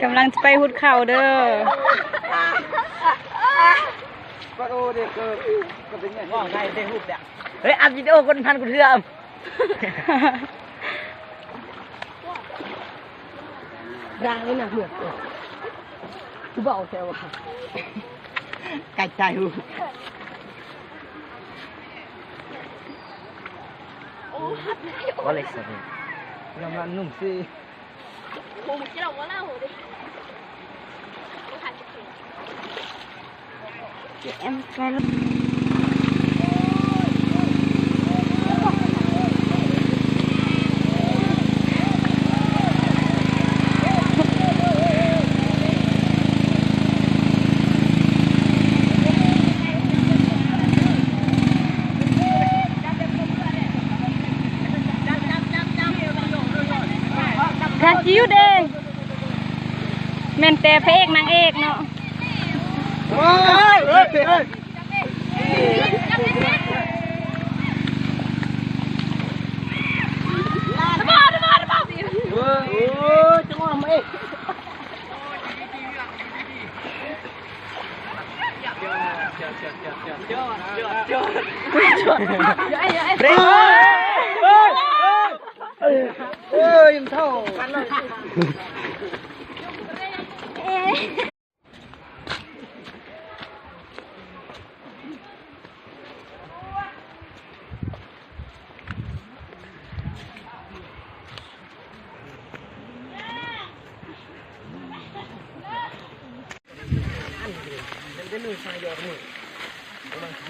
ກຳລັງຈະໄປຫຸດເຂົ້າເດີ. ເຮີ້ຍ ອັດວິດີໂອຄົນພັນກູເທື່ອ. ຢ່າເລີຍນະ ເໝືອນກູເບົາແທ້ວ່າ ໄກ່ໃຈຫູ. ກະຊິຢູ່ເດ້ ແມ່ນແຕ່ພະເອກນາງເອກເນາະ.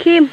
ຄິມ.